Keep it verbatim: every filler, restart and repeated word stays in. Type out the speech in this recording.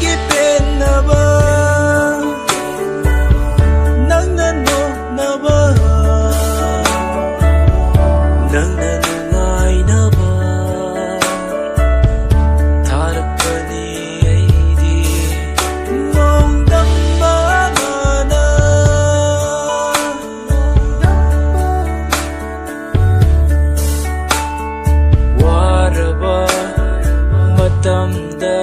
ꯄꯦꯟꯅꯕ, ꯅꯪꯅ ꯅꯣꯛꯅꯕ, ꯅꯪꯅ ꯅꯨꯡꯉꯥꯏꯅꯕ ꯊꯥꯔꯛꯄꯅꯤ ꯑꯩꯗꯤ ꯅꯣꯡꯗꯝ ꯑꯃꯅ꯫ ꯋꯥꯔꯕ ꯃꯇꯝꯗ